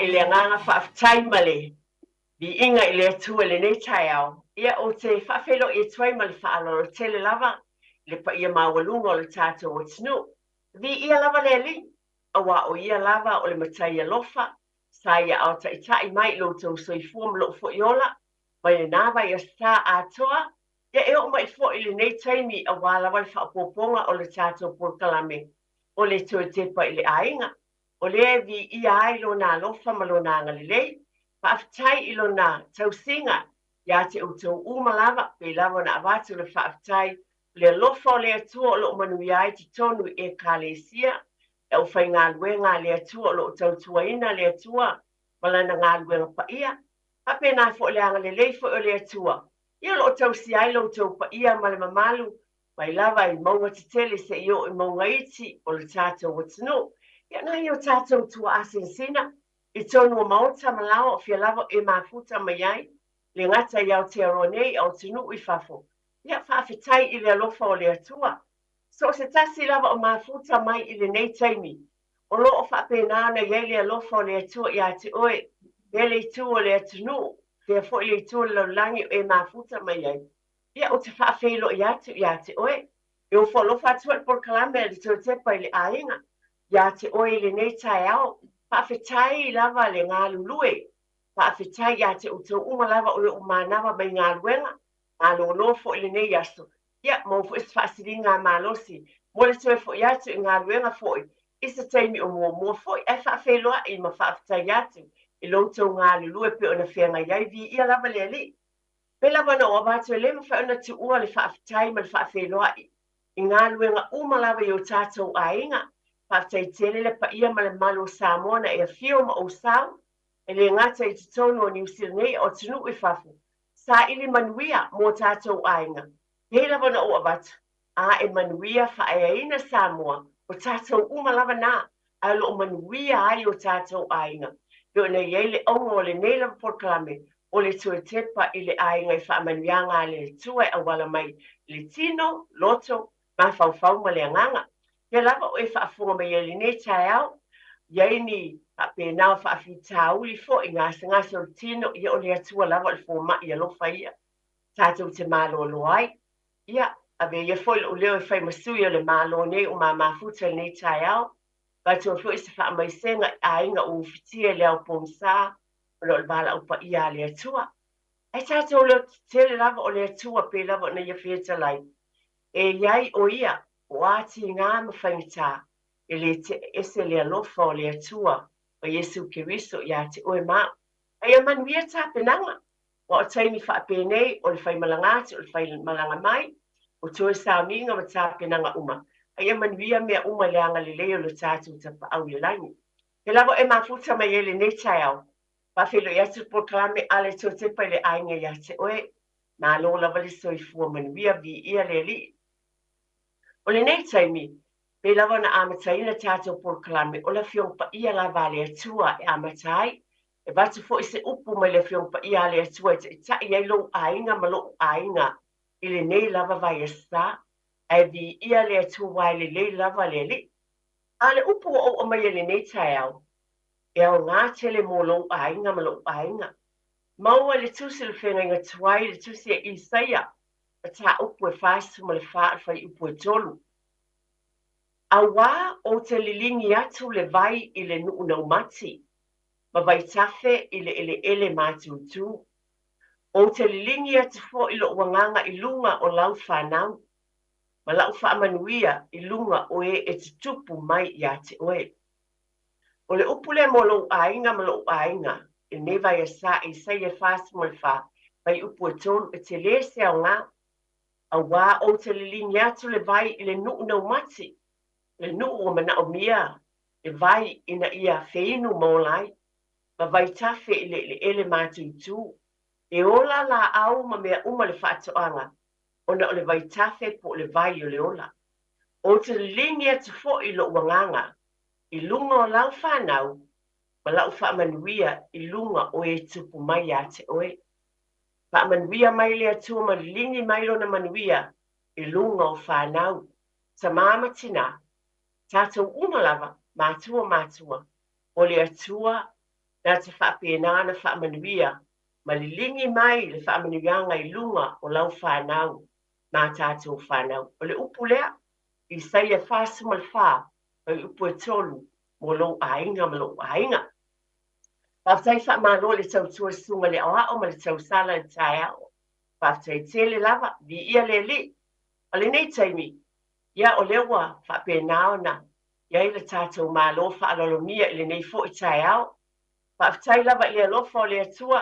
I le agaga faafetai ma le viiga i le Atua i lenei taeao, ia ou te faafeiloai atu ai ma le faaaloalo tele lava i le paia maualuga o le tatou atunuu. Viia lava le Alii, aua o Ia lava o le Matai alofa, sa Ia ao taitai mai i lo outou soifua ma lou foi ola, mai lena vaiaso atoa, ia e oo mai foi i lenei taimi aua lava le faaopoopoga o le tatou polokalame o le Toe Tepa i le Aiga. O lea e viia ai Lona alofa ma Lona agalelei. Faafetai i Lona tausiga ia te outou uma lava, pei lava ona avatu le faafetai o le alofa o le Atua o lo o manuia ai totonu i Ekalesia, le aufaigaluega a le Atua o lo o tautuaina le Atua ma Lana galuega paia. Faapena foi le agalelei foi o le Atua, ia o lo o tausia ai lo outou paia ma le mamalu mai lava i mauga tetele seia oo i mauga iti o le tatou atunuu. Ia nai o tatou tuaa sinasina i tonu o maota ma laoa o fia lava e mafuta mai ai, le gata i Aotearoa nei a o atunuu i fafo. Ia faafetai i le alofa o le Atua. So o se tasi lava o mafuta mai i lenei taimi, o lo o faapena ona i ai le alofa o le Atua ia te oe, fea le itu o le atunuu, fea foi le itu o le lalolagi o e mafuta mai ai. Ia, ou te faafeiloai atu ia te oe. E ofo alofa atu ai le polokalame a le Toe Tepa i le Aiga ia te oe i lenei taeao. Faafetai lava le galulue. Faafetai ia te outou uma lava o e ua manava mai galuega. Malolo foi i lenei aso. Ia, maua foi se faasiliga malosi mo le toe foi atu i galuega foi i se taimi o muamua foi. Ae faafeiloai ma faafetai atu i lo outou galulue pei ona feagai ai. Viia lava le Alii. Pei lava ona ou avatu e le mafai ona tuua le faafetai ma le faafeiloai i galuega uma lava i o tatou aiga. Faafetai tele le paia ma le mamalu o Samoa na e afio ma ou sau, e le gata i totonu o Niu Sila nei a o atunuu i fafo. Saili manuia mo o tatou aiga. Pei lava ona ou avatu, a e manuia faaeaina Samoa, o tatou uma lava na, ae o lo o manuia ai o tatou aiga. Pei ona i ai le auga o lenei lava polokalame, o le toe tepa i le aiga i faamanuiaga a le Atua e auala mai i le tino, loto, mafaufau ma le agaga. Pea lava o e faafofoga mai ai i lenei taeao, i ai ni faapena o faafitauli foi, gasegase o le tino, ia o le Atua lava o le fomai alofa ia tatou te malolo ai. Ia, avea ia foi lou leo e fai ma sui o le Malo nei o Mamafuta i lenei taeao, avatu ai foi se faamaisega i aiga ua ufitia i le ao pogisa ona o le valaau paia a le Atua. Ae tatou leo tetele lava o le Atua pei lava ona ia fetalai, e i ai o Ia, o a tiga ma faigata, e le te'e ese le alofa o le Atua ma Iesu Keriso ia te oe ma au. A ia manuia tapenaga, aua o taimi faapenei o le faimalaga atu o le faimalaga mai, o toe sauniga ma tapenaga uma, a ia manuia mea uma i le agalelei o lo tatou Tapaau i le lagi. He lava e mafuta mai ai lenei taeao. Faafeiloai atu le polokalame a le Toe Tepa i le Aiga ia te oe. Malo lava le soifua manuia, viia le Alii. O lenei taimi, pei lava ona amataina tatou polokalame, o le Afioga Paia lava a le Atua e amata ai. E avatu foi se upu mai le Afioga Paia a le Atua e taitai ai lou aiga ma lo'u aiga i lenei lava vaiaso, ae viia le Atua aua e lelei lava le Alii. A o le upu ua ou aumaia i lenei taeao, e aoga tele mo lou aiga ma lo'u aiga. Maua i le Tusi o le Feagaiga Tuai, le Tusi a Isaia, mataupu e 44 o le fuaiupu e 3. Auā ou te liligi atu le vai i le nuu naumati, ma vaitafe i le eleele matutu. Ou te liligi atu foi lo'u agaga i luga o lau fanau, ma la'u faamanuia i luga o e e tutupu mai ia te oe. O le upu lea mo lou aiga ma lo'u aiga, i lenei vaiaso Isaia 44, fuaiupu e 3, e tele se aoga. Auā ou te liligi atu le vai i le nuu naumati, le nuu ua manaomia le vai ina ia feinu ma ola ai, ma vaitafe i le eleele matutu. E ola laau ma mea uma le faatoaga, ona o le vaitafe po o le vai o le ola. Ou te liligi atu foi lo'u agaga i luga o lau fanau ma la'u faamanuia i luga o e tupu mai ia te oe. Faamanuia mai le Atua ma liligi mai lona manuia i luga o fanau, tamā ma tinā, tatou uma lava, matua matua, o le Atua. Na te faapena ona faamanuia ma liligi mai le faamanuiaga i luga o lau fanau ma a tatou fanau. O le upu lea, Isaia 44, fuaiupu e 3, mo lou aiga ma lou aiga. Faafetai faamalo i le tautua i susuga i le aoao ma le tausala i le taeao. Faafetai tele lava, viia le Alii. O lenei taimi, ia o lea ua faapena ona i ai le tatou Malo faaaloalogia i lenei foi taeao. Faafetai lava i le alofa o le Atua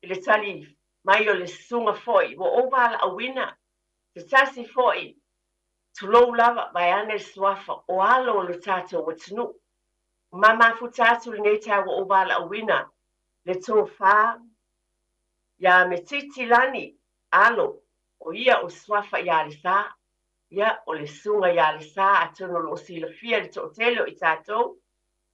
i le tali mai o le susuga foi ua ou valaauina, se tasi foi, tulou lava, vaeane le suafa o alo o le tatou atunuu. Ua mamafuta atu lenei taeao ua ou valaauina le tofa ia Metiti Lani Alo, o ia o le suafa ia Alesa. Ia, o le susuga ia Alesa, atonu o lo o silafia e le toatele o i tatou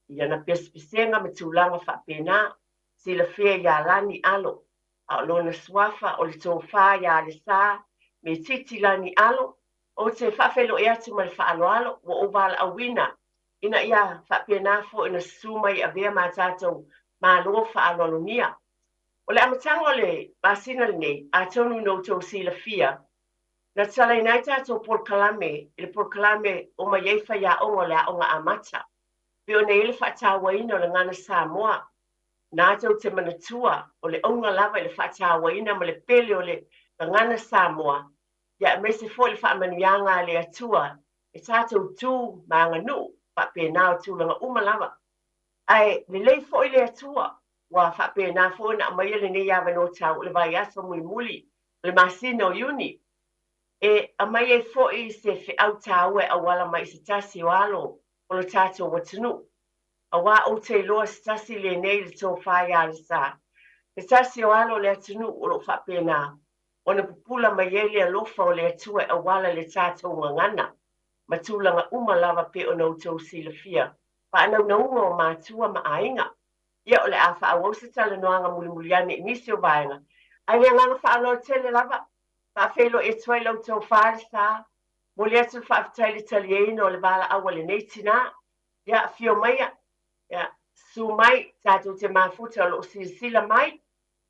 i ana pesepesega ma tulaga faapena, silafia ia Lani Alo, a o lona suafa o le tofa ia Alesa Metiti Lani Alo. Ou te faafeiloai atu ma le faaaloalo, ua ou valaauina ina ia faapena foi ona susu mai e avea ma tatou Malo faaaloalogia. O le amataga o le masina lenei, atonu ina outou silafia, na tatalaina ai tatou polokalame i le polokalame o mai ai faiaoga o le Aoga Amata, pei ona i ai le faatauaina o le Gana Samoa. Na tou te manatua, o le auga lava i le faatauaina ma le pele o le Gagana Samoa, ia aemaise foi le faamanuiaga a le Atua e tatou tu ma aganuu faapena o tulaga uma lava. Ae lelei foi le Atua ua faapena foi ona aumaia lenei avanoa tau o le vaiaso mulimuli o le masina o Iuni, e aumai ai foi se feau taua e auala mai i se tasi o alo o lo tatou atunuu. Aua ou te iloa se tasi lenei i le tofa ia Alesa, se tasi o alo o le atunuu o lo o faapena ona pupula mai ai le alofa o le Atua e auala i le tatou gagana ma tulaga uma lava pei ona outou silafia, faanaunauga o matua ma aiga. Ia, o le a faaauau se talanoaga mulimuli ane i nisi o vaega, ae le agaga faaaloalo tele lava, faafeiloai atu ai la outou Falesa, momoli atu le faafetai i le taliaina o le valaau a lenei tina. Ia, afio maia, ia, susu mai, tatou te mafuta o lo o silasila mai,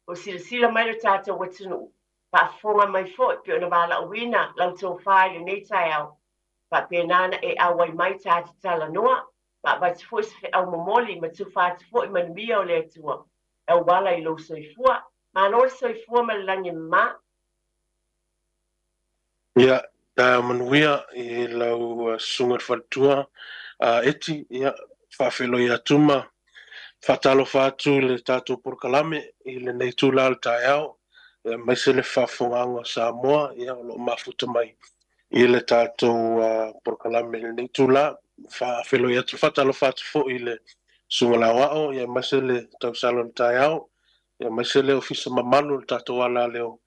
o silasila mai lo tatou atunuu, faafofoga mai foi pei ona valaauina la outou fa i lenei taeao, faapena ona e auai mai ta te talanoa, ma avatu foi se feau momoli ma tufa atu foi manuia o le Atua e auala i lou soifua. Malo le soifua ma le lagi e mama. Ia, taeao manuia i lau susuga i le faletua Eti, ia, faafeiloai atu ma faatalofa atu i le tatou polokalame i lenei itula o le taeao, aemaise le faafofogaaga o Samoa, ia, o lo o mafuta mai i le tatou polokalame i lenei itula. Faafeiloai atu, faatalofa atu foi i le susuga i le Aoao, aemaise le tausala o le taeao, aemaise le ofisa mamalu o le tatou alaleo.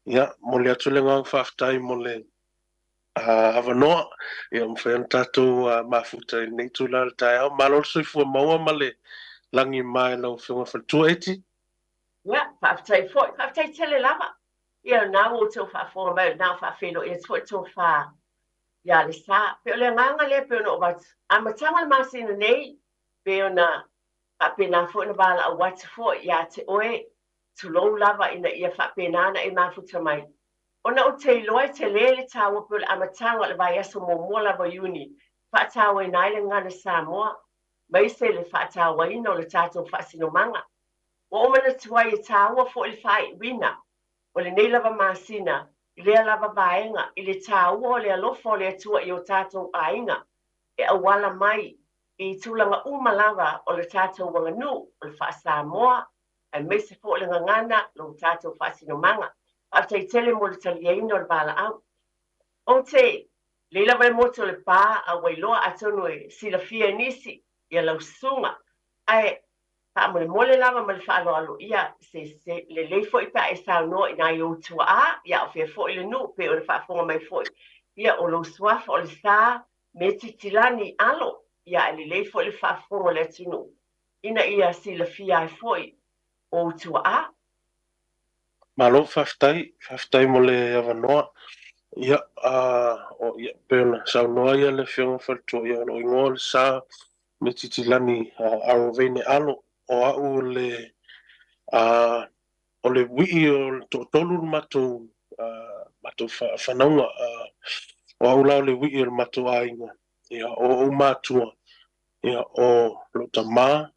Ia, momoli atu le agaga faafetai mo le avanoa ia mafai ona tatou mafuta i lenei itula o le taeao. Malo le soifua maua ma le lagi ma e lau Afioga i le Faletua Eti. Ia, faafetai foi, faafetai tele lava. Ia, o lena ua outou faafofoga mai, o lena ua faafeiloai atu foi le tofa ia Alesa. Pei o le agaga lea pei ona ou avatu, amataga o le masina nei, pei ona faapena foi ona valaau atu foi ia te oe, tulou lava ina ia faapena ona e mafuta mai. Ona ou te iloa e tele le taua pei o le amataga o le vaiaso muamua lava o Iuni e faatauaina ai le Gagana Samoa, maise le faatauaina o le tatou faasinomaga. Ua ou manatu ai e taua foi le faaiuina o lenei lava masina i lea lava vaega i le taua o le alofa o le Atua i o tatou aiga e auala mai i tulaga uma lava o le tatou aganuu, o le faa-Samoa, aemaise foi o le gagana, lo tatou faasinomaga. Faafetai tele mo le taliaina o le valaau. Ou te lei lava le motu o Lepa, a ua iloa atonu e silafia e nisi ia lau susuga, ae faamolemole lava ma le faaaloalo, ia, se, se lelei foi pe a e saunoa i nai ou tuaa, ia a o fea foi le nuu, pei ona faafofoga mai foi, ia, o lou suafa o le sa Metitilani Alo, ia ae lelei foi le faafofoga o le atunuu ina ia silafia ai foi ou tuaa. Malo faafetai, faafetai mo le avanoa. Ia, o, ia, pei ona saunoa ia le Afioga i le Faletua, ia, o lou igoa o le Sa Metitilani Aroveine Alo. o au le o le ui'i o le toatolu le matou matou fanauga. O au la o le ui'i o le matou aiga, ia, o ou matua, ia, o lou tamā,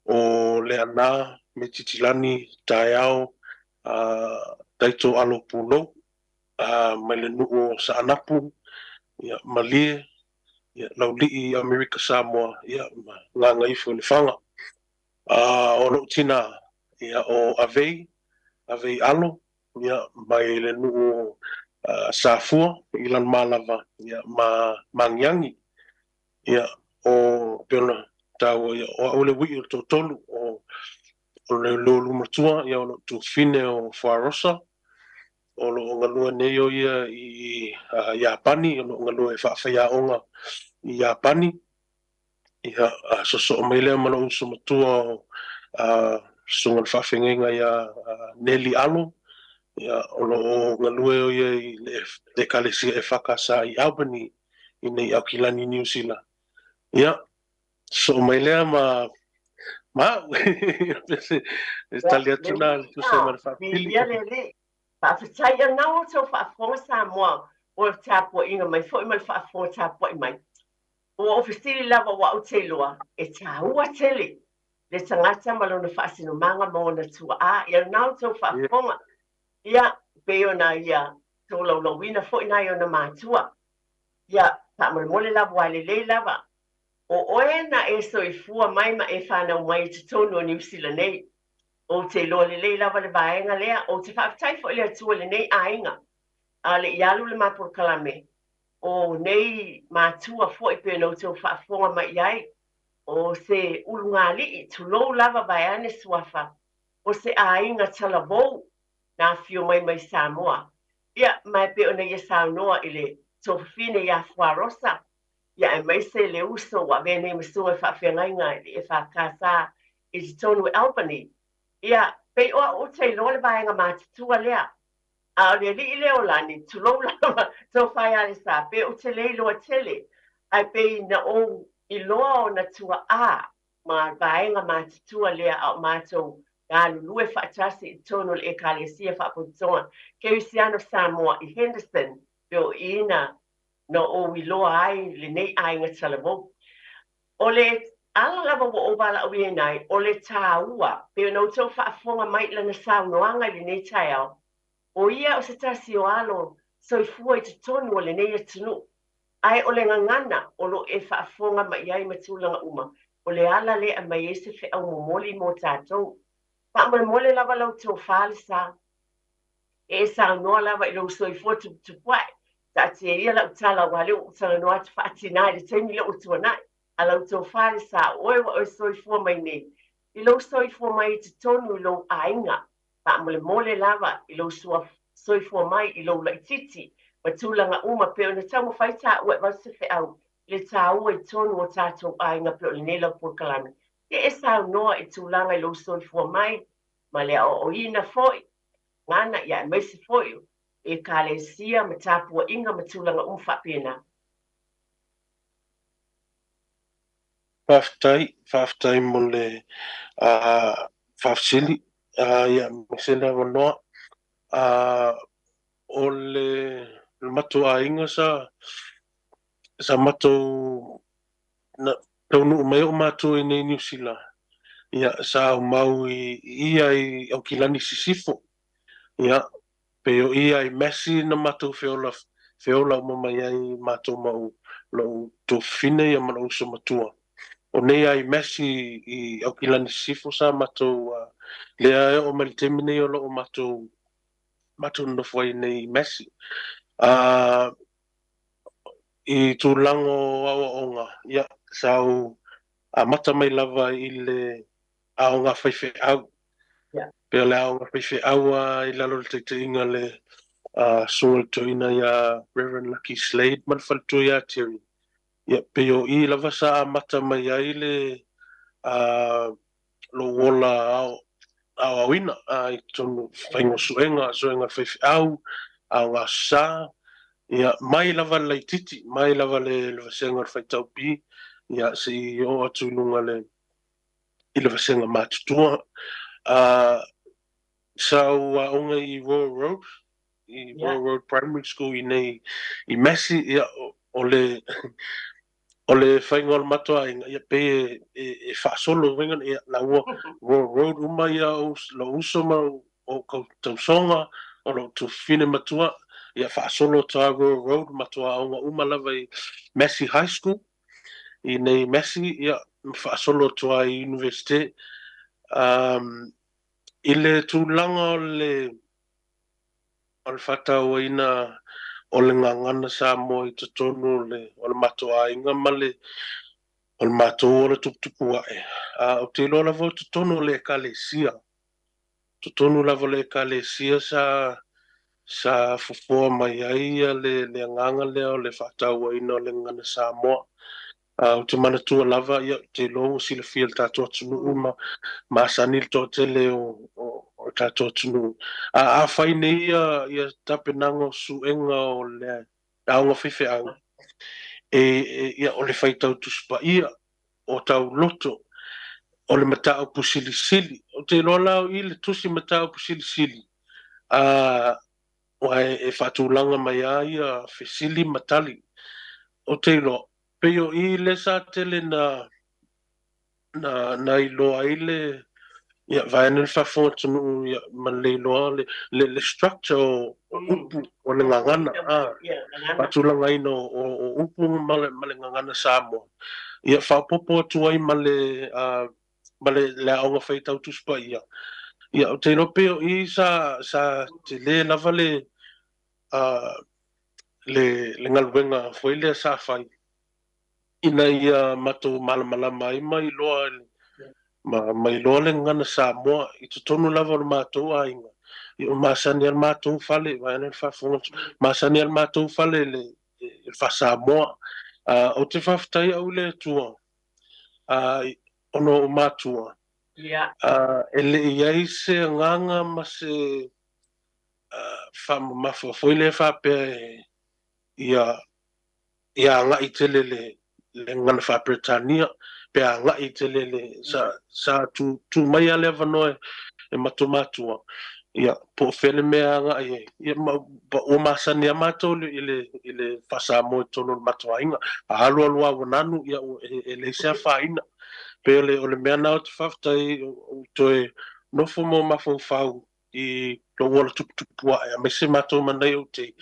o Leaana Metitilani Taeao Taito Alo Pulou, mai le nuu o Saanapu, ia, Malie, ia, Laulii Amerika Samoa, ia, ma Gagaifo i Lefaga. O lou tinā, ia, o Avei, Avei Alo, ia, mai le nuu o Safua i Lalomalava, ia, ma Magiagi. Ia, o pei ona taua, ia, o au le ui'i o le toatolu, o le leolu matua, ia, o lou tuafafine o Fuarosa, o lo o galue nei o ia i Iapani, o lo o galue faafaiaoga i Iapani. Ia, soosoo mai lea ma lou uso matua o Susuga i le Faafeagaiga ia Neli Alo, ia, o lo o galue o ia i le Ekalesia EFKS i Albany i nei Aukilani i Niu Sila. Ia, sosoo mai lea ma au. E tali atu na e tusa ma le faafesili. Viia le Alii. Faafetai i na outou faafofoga Samoa o le tapuaiga mai foi ma le faafofoga tapuai mai. Ua ou fesili lava ua ou te iloa e taua tele le tagata ma lona faasinomaga ma ona tuaa. Ia na outou faafofoga. Ia, pei ona ia tolaulauina foi nai ona matua. Ia, faamolemole lava ua lelei lava. O oe na e soifua mai ma e fanau mai i totonu o Niu Sila nei. Ou te iloa lelei lava le vaega lea. Ou te faafetai foi i le Atua i lenei aiga. A o le i alu le ma polokalame, o nei matua foi pei ona outou faafofoga mai i ai, o se ulugalii, tulou lava vaeane suafa, o se aiga talavou na afio mai mai Samoa. Ia, ma e pei ona ia saunoa i le tuafafine ia Fuarosa, ia aemaise le uso ua avea nei ma susuga i faafeagaiga i le EFKS i totonu o Albany. Ia, pei o au ou te iloa le vaega matutua lea. A o le alii lea o Lani, tulou lava, tofa ia Alesa, pe ou te le iloa tele, ae pei na ou iloa ona tuaa ma vaega matutua lea a o matou galulue faatasi i totonu o le Ekalesia Faapotopotoga Kerisiano Samoa i Henderson, pe o i na na ou iloa ai lenei aiga talavou. O le ala lava ua ou valaauina ai, o le taua, pei ona outou faafofoga mai i lana saunoaga i lenei taeao, o ia o se tasi o alo soifua i totonu o lenei atunuu, ae o le gagana o lo o e faafofoga mai ai ma tulaga uma, o le ala lea e aumai ai se feau momoli mo tatou. Faamolemole lava lau tofa le sa. E e saunoa lava i lou soifua tuputupuae. Taatia ia lau tala aua lea ua ou talanoa atu faatina i le taimi lea ua tuanai. A lau tofa le sa, o oe ua oe soifua mai nei i lou soifua mai i totonu i lou aiga. Faamolemole lava i lou soifua mai i lou laitiiti ma tulaga uma pei ona taumafai taua e avatu se feau i le taua i totonu o tatou aiga pei o lenei lau polokalame. Ia e saunoa i tulaga i lou soifua mai ma le aoaoina foi gagana, ia aemaise foi o Ekalesia ma tapuaiga ma tulaga uma faapena. Faafetai, faafetai mo le faafesili, ia aemaise le avanoa. O le matou aiga sa sa matou na taunuu mai ou matua i inei i Niu Sila, ia, sa aumau i ia i Aukilani Sisifo, ia, pei o ia i Massey na matou feola, feola uma mai ai matou ma ou, lou tuafafine ia ma lou uso matua. O nei lava i Massey i Aukilani Sisifo sa matou, lea e oo mai i le taimi nei o lo o matou, matou nonofo ai nei i Massey. I tulaga o aoaoga, ia, sa ou amata mai lava i le aoga faifeau. Pei o le aoga faifeau i lalo o le taitaiga a le Susuga i le Toeaina ia Reverend Lucky Slade ma le faletua ia Terry. Ia, pei o i lava sa amata mai ai le lou ola aoaoina i totonu o faiga o suega, suega a le faifeau, aoga aso sa, ia, mai lava le laitiiti, mai lava le vasega o le faitau P, ia, seia oo atu i luga le i le vasega matutua. Sa ou aoga i Royal Road, i Royal Road Primary School i nei i Massey, ia, o le o le faiga o le matou aiga, ia pei e faasolo faiga, ia la ua Royal Road uma ia lou uso ma ou tausoga, o lou tuafafine matua, ia faasolo atu lava Royal Road, matou aoga uma lava i Massey High School, i nei Massey, ia, ma faasolo atu lava i Universite. I le tulaga o le o le faatauaina o le gagana Samoa i totonu o le o le matou aiga ma le o le matou ola tuputupu ae, ou te iloa lava o totonu o le Ekalesia, totonu lava o le Ekalesia sa sa fofoa mai ai le le agaga lea o le faatauaina o le gagana Samoa. Ou te manatua lava, ia, ou te iloa ua silafia e le tatou atunuu ma masani le toatele o le tatou atunuu. A fai nei ia tapenaga o suega o le aoga faifeau, e, ia, o le faitau Tusi Paia, o tauloto, o le mataupu silisili. Ou te iloa la o i le tusi mataupu silisili, aua e faatulaga mai lava ia fesili ma tali. Ou te iloa, pei o i lea sa tele na na na iloa ai le, ia, vaeane le faafofoga atunuu, ia, ma le iloa le le structure o upu o le gagana, a faatulagaina o upu ma le gagana Samoa, ia faaopoopo atu ai ma le ma le aoga faitau Tusi Paia. Ia, ou te iloa pei o i sa sa tele lava le le galuega foi lea sa fai ina ia matou malamalama ai ma iloa ma iloa le gagana Samoa i totonu lava o le matou aiga. Ia, o masani lava le matou fale, vaeane le faafofoga atu, masani lava le matou fale i le faa-Samoa. Ou te faafetai au i le Atua ona o ou matua, e le i i ai se agaga ma se faamamafa foi lea faapea ia ia agai tele le gagana faa-Peretania, pe agai tele le sa sa tu tu mai lava le avanoa e matou matua, ia, po o fea le mea e agai ai. Ia, ma ua masani lava matou i le faa-Samoa i totonu o le matou aiga. A alu alu lava ua nanu, ia, e leai se afaina. Pei o le mea lena ou te faafetai ua toe nofo ma mafaufau i lou ola tuputupu ae, aemaise matou ma nai ou te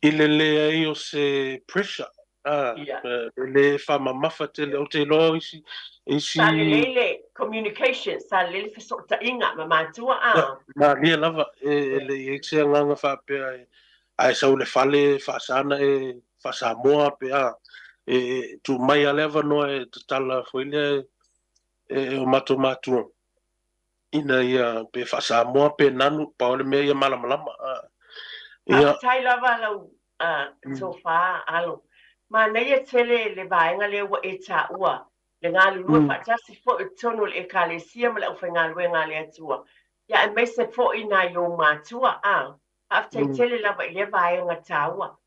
i le leai o se pressure, e le faamamafa tele. Ou te iloa isi isi Sa lelei le communication, sa lelei le fesootaiga ma matua a. Malie lava, e le i ai se agaga faapea a e sau i le fale faasana e faa-Samoa pe a e tuu mai lava le avanoa e tatala foi lea e o matou matua ina ia pe faa-Samoa pe nanu, pau le mea ia malamalama. Ia. Faafetai lava lau tofa Alo. Manaia tele le vaega lea ua e taua, le galulue faatasi foi i totonu o le Ekalesia ma le aufaigaluega a le Atua, ia aemaise foi nai ou matua. Faafetai tele lava i lea vaega taua.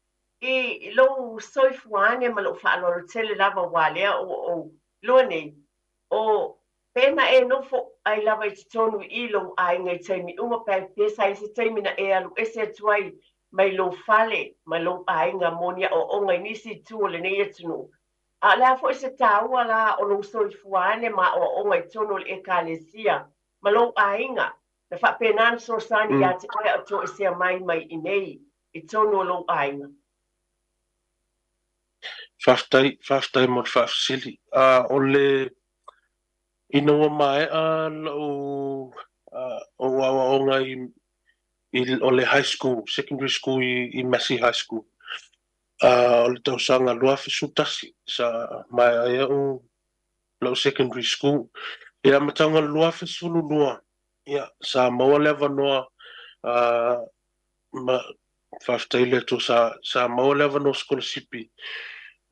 I lou soifua ane ma lou faaaloalo tele lava aua lea ua ou iloa nei, o pe na e nofo ai lava i totonu i lou aiga i taimi uma, pe sa i ai se taimi na e alu ese atu ai mai lou fale ma lou aiga mo ni aoaoga i nisi itu o lenei atunuu. A o le a foi se taua la o lou soifua ane ma aoaoga i totonu o le Ekalesia ma lou aiga, na faapena ona fesoasoani ia te oe a o toesea mai mai i inei i totonu o lou aiga? Faafetai, faafetai mo le faafesili. O le ina ua maea lou ou aoaoga i o le high school, secondary school i Massey High School, o le tausaga 2011 sa maea ai au lau secondary school. I le amataga o le 2012, ia, sa maua le avanoa, ma faafetai i le Atua sa sa maua le avanoa sikolasipi,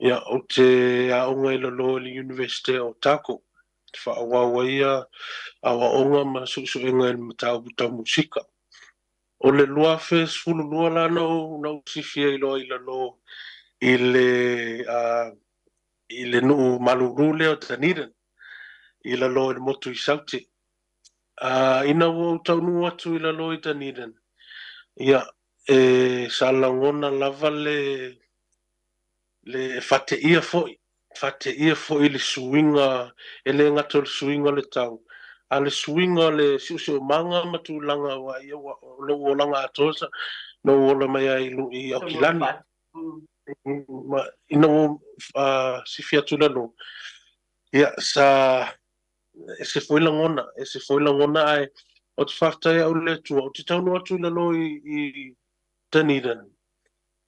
ia, ou te aoga i lalo i le Universite o Otago, e faaauau ai aoaoga ma suesuega i le mataupu tau musika. O le 2012 la na ou silafia ai loa i lalo i le i le nuu malulu lea o Dunedin. i lalo i le motu i Saute. Ina ua ou taunuu atu i lalo i Dunedin, ia, e sa lagona lava le le faateia foi, faateia foi i le suiga, e le gata o le suiga o le tau, a o le suiga o le siosiomaga ma tulaga aua ia ua o lou olaga atoa sa na ou ola mai ai i Aukilani. Ma ina ua sifi atu i lalo, ia sa ese foi lagona, ese foi lagona ae ou te faafetai au i le Atua, ou te taunuu atu i lalo i Dunedin,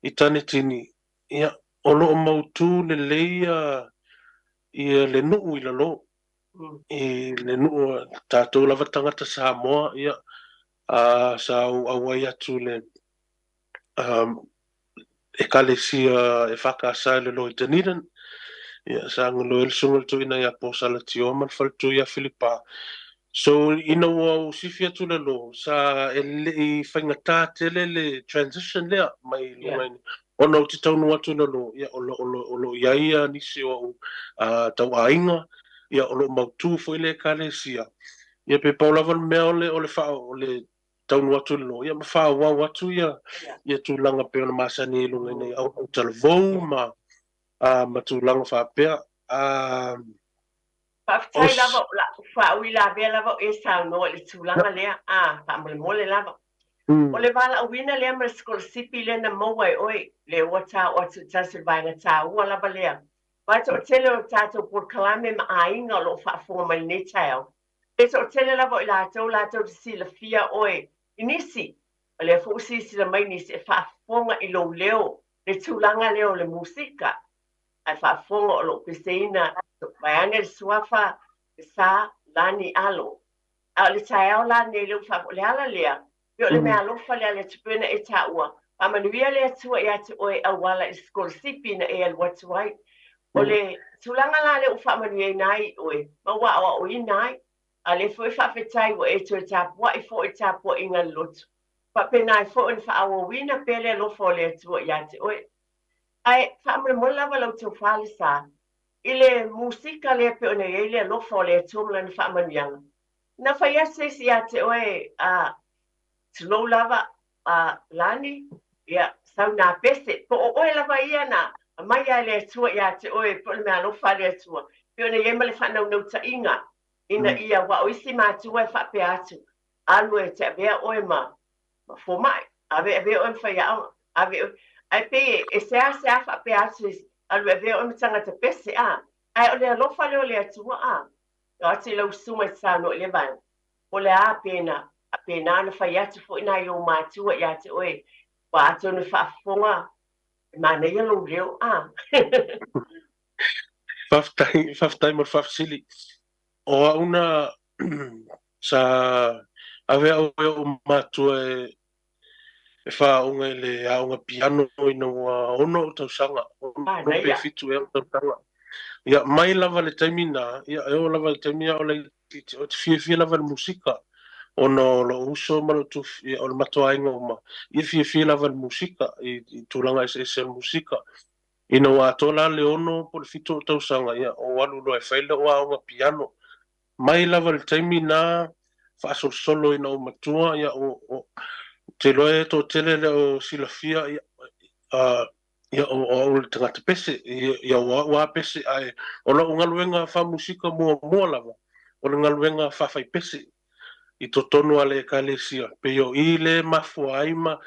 i Tanitini, ia, o lo o mautu lelei ia le nuu i lalo, i le nuu a tatou lava tagata Samoa, ia, sa ou auai atu i le Ekalesia EFKS i lalo i Dunedin, ia, sa galue ai le Susuga i le Toeaina ia Paul Salatioa ma le faletua ia Filipa. So, ina ua ou sifi atu i lalo, sa e le i faigata tele le transition lea mai luga i ona ou te taunuu atu i lalo, ia, o lo, o lo, o lo o i ai ia nisi o au tauaiga, ia, o lo o mautu foi le Ekalesia. Ia, pe pau lava le mea o le, o le, faa, o le taunuu atu i lalo, ia, ma faaauau atu ia, ia tulaga pei ona masani ai i luga i nei autalavou ma, ma tulaga faapea. Faafetai lava o la'u faauilavea lava o e saunoa i le tulaga lea, a, faamolemole lava. O le valaauina lea ma le sikolasipi lea na maua e oe, lea ua tao'o atu i tasi o le vaega taua lava lea. Aua e toatele o tatou polokalame ma aiga o lo o faafofoga mai i lenei taeao, e toatele lava o i latou latou te silafia oe i nisi, o lea foi ua silasila mai nisi e faafofoga i lou leo, le tulaga lea o le musika. Ae faafofoga o lo o peseina vaeane le suafa, le sa, Lani Alo. A o le taeao la lenei lea ua faafofoga, o le ala lea, pei o le meaalofa lea a le Atua pei ona e taua, faamanuia le Atua ia te oe e auala i le sikolasipi na e alu atu ai. O le tulaga la lea ua faamanuiaina ai i oe ma ua aoaoina ai, a o lea foi e faafetai ua e toe tapuai foi i le tapuaiga a le lotu. Faapena ai foi ona faaauauina pea le alofa o le Atua ia te oe. Ae faamolemole lava lau tofa le sa i le musika lea pei ona i ai le alofa o le Atua ma Lana faamanuiaga. Na fai atu se isi ia te oe, a, tulou lava, a, Lani, ia, sau nā pese, po o oe lava ia na aumai lava e le Atua ia te oe, po o le meaalofa a le Atua, pei ona i ai ma le faanaunautaiga ina ia, aua o isi matua e faapea atu, alu e te avea oe ma ma fomai, ave avea oe ma faiaoga, ave oe. Ae pei e seasea faapea atu e alu e avea oe ma tagata pese, a. Ae o le alofa lea o le Atua, a. O atu i lau susuga i te saunoa i lea vaega, po o le a pena, a pena ona fai atu foi nai ou matua ia te oe, ua atonu e faafofoga, e manaia lou leo, a. Faafetai, faafetai mo le faafesili. O au na sa ave au e ou matua e faaaoga i le aoga piano ina ua 6 ou tausaga, 6 pe 7 ea ou tausaga. Ia, mai lava le taimi na, ia, e oo lava i le taimi a o laitiiti, ou te fiafia lava i le musika, ona o lou uso ma lou tufu, ia, o le matou aiga uma, ia fiafia lava i le musika, i tulaga eseese o le musika. Ina ua atoa la le 6 po o le 7 ou tausaga, ia, ou alu loa e fai lou aoga piano. Mai lava i le taimi na faasolosolo ina ou matua, ia, o, o, ou te iloa e toatele le o silafia, ia, ia, o, o au le tagata pese, ia, ia o au a pese, ae o lau galuega faamusika muamua lava, o le galuega faafaipese i totonu a le Ekalesia. Pei o i le mafua ai ma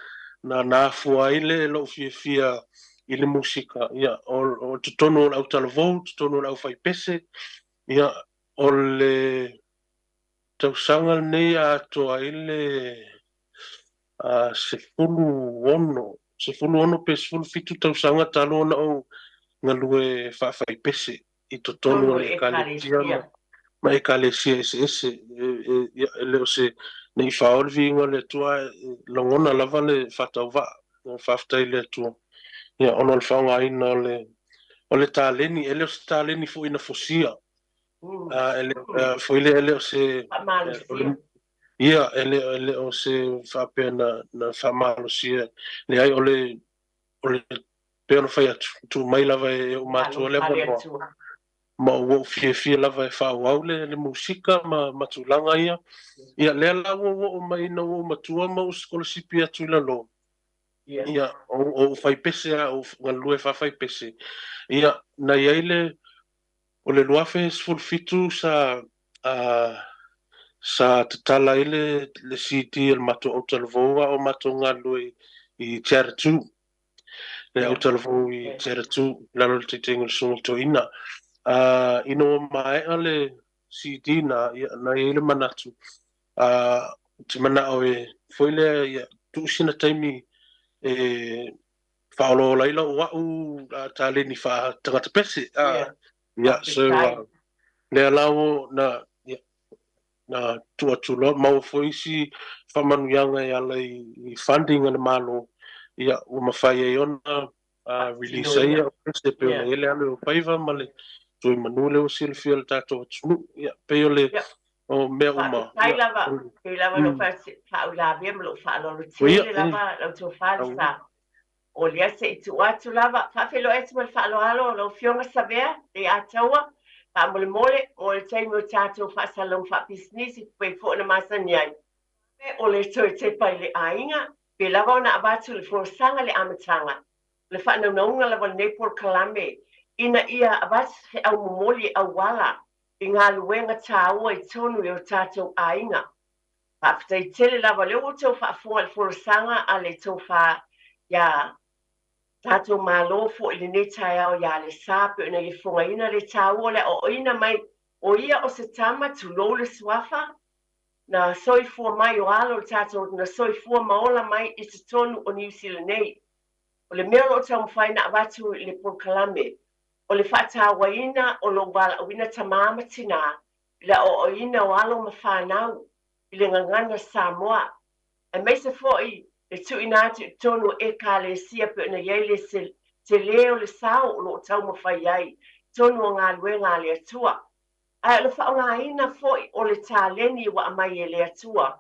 na na afua ai le lou fiafia i le musika, ia, o, o totonu o le autalavou, totonu o le aufaipese, Ia, o le tausaga lenei a atoa ai le 16, 16 pe 17 tausaga talu ona ou galue faafaipese i totonu o le Ekalesia ma Ekalesia eseese. Ia, e le o se, ne i fao le viiga o le Atua, ae lagona lava le faatauvaa. Faafetai i le Atua, ia, ona o le faaaogaina o le O le taleni, e le o se taleni foi na fosia. E le, foi lea e le o se... Faamalosia. Ia, e le, e le o se faapea na, na faamalosia. Leai, o le, o le, pei ona fai atu, tuu mai lava e ou matua le avanoa. Ma ua ou fiafia lava e faaauau le musika ma tulaga ia. Ia, lea la ua ou oo mai ina ua ou matua ma ou sikolasipi atu i lalo. Ia, o ou faipese lava, ou galulue faafaipese. Ia, na i ai le, o le 2017 sa, sa tatala ai le CD a le matou autalavou a o matou galulue i Theatre 2. Le autalavou i Theatre 2, i lalo o le taitaiga o le Susuga i le Toeaina. Ina ua maea le CD na, ia, na i ai le manatu, ou te manao e, foi lea, ia, tuu sina taimi e faaolaola ai lau au taleni faa-tagata pese. Ia, so, lea la ua, na, ia, na tuu atu loa, maua foi isi faamanuiaga e ala i funding a le Malo, ia, ua mafai ai ona release ai au pese pei ona i ai le Alo o Faiva ma le Tuimanu lea ua silafia e le tatou atunuu. Ia, pei o le o mea uma. Faafetai lava, pei lava lou faauilavea ma lou faaaloalo tele lava lau tofa le sa. O lea se i tuu atu lava, faafeiloai atu ma le faaaloalo lau Afioga Savea Leiataua, faamolemole mo le taimi o tatou faasalalauga faapisinisi pei foi ona masani ai. O le toe tepa i le aiga, pei lava ona avatu le folasaga i le amataga, o le faanaunauga lava o lenei polokalame ina ia avatu se feau momoli e auala i galuega taua i totonu i o tatou aiga. Faafetai tele lava o lea ua outou faafofoga i le folasaga a le tofa ia tatou Malo foi i lenei taeao ia Alesa pei ona ia fofogaina le taua o le aoaoina mai o ia o se tama, tulou le suafa, na soifua mai o alo o le tatou na soifua ma ola mai i totonu o Niu Sila nei. O le mea o lo o taumafai na avatu i le polokalame o le faatauaina o lou valaauina tama ma tinā i le aoaoina o alo ma fanau i le gagana Samoa, aemaise foi le tuuina atu i totonu o Ekalesia pei ona i ai le tele o le sao o lo o taumafai ai i totonu o galuega a le Atua. Ae o le faaaogaina foi o le taleni ua aumai e le Atua,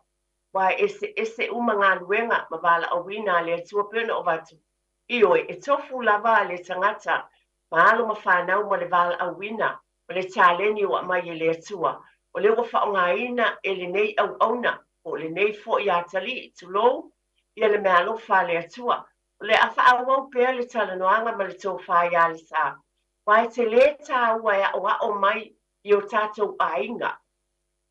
aua e eseese uma galuega ma valaauina a le Atua pei ona avatu, ioe, e tofu lava le tagata ma alo ma fanau ma le valaauina ma le taleni ua aumai e le Atua, o lea ua faaaogaina e lenei auauna, po o lenei foi atalii, tulou, ia le meaalofa a le Atua. O le a faaauau pea le talanoaga ma le tofa ia Alesa, aua e tele taua e aoao mai i o tatou aiga.